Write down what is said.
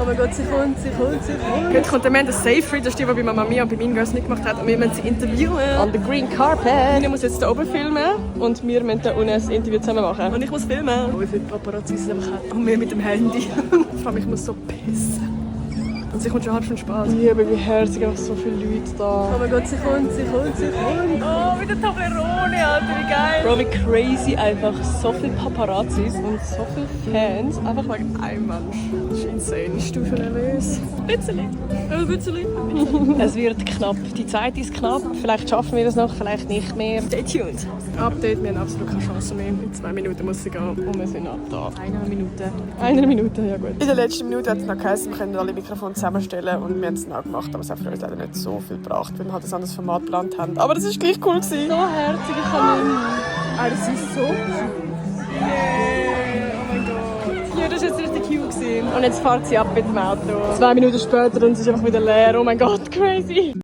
Oh mein Gott, sie kommt. Heute kommt der Mann, der Safe Free, das ist die bei Mama Mia und bei Mean Girls nicht gemacht hat. Und wir müssen sie interviewen. On the green carpet. Nina muss jetzt hier oben filmen und wir müssen da unten ein Interview zusammen machen. Und ich muss filmen. Oh, wie viele Paparazzi es einfach hat. Und wir mit dem Handy. Vor allem, ich muss so pissen. Und sie kommt schon halb schon Spaß. Ja, aber wie herzig, einfach so viele Leute da. Oh mein Gott, sie kommt. Oh, mit der Toblerone, Alter, wie geil. Bro, wie crazy einfach. So viele Paparazzis und so viele Fans. Einfach wegen einem Mensch. Das ist insane. Bist du schon nervös? Ein bisschen. Es wird knapp. Die Zeit ist knapp. Vielleicht schaffen wir das noch, vielleicht nicht mehr. Stay tuned. Update, wir haben absolut keine Chance mehr. In 2 Minuten muss sie gehen. Und wir sind ab da. Eine Minute, ja gut. In der letzten Minute hat es noch geheißen, wir können alle Mikrofone zusammenstellen und wir haben es noch gemacht, aber es hat für uns leider nicht so viel gebracht, weil wir halt ein anderes Format geplant haben. Aber das war gleich cool gewesen. So herzig, ich kann nicht mehr. Das ist so cool. Yeah, oh mein Gott. Ja, das war jetzt richtig cute gewesen. Und jetzt fährt sie ab mit dem Auto. 2 Minuten später und es ist einfach wieder leer. Oh mein Gott, crazy.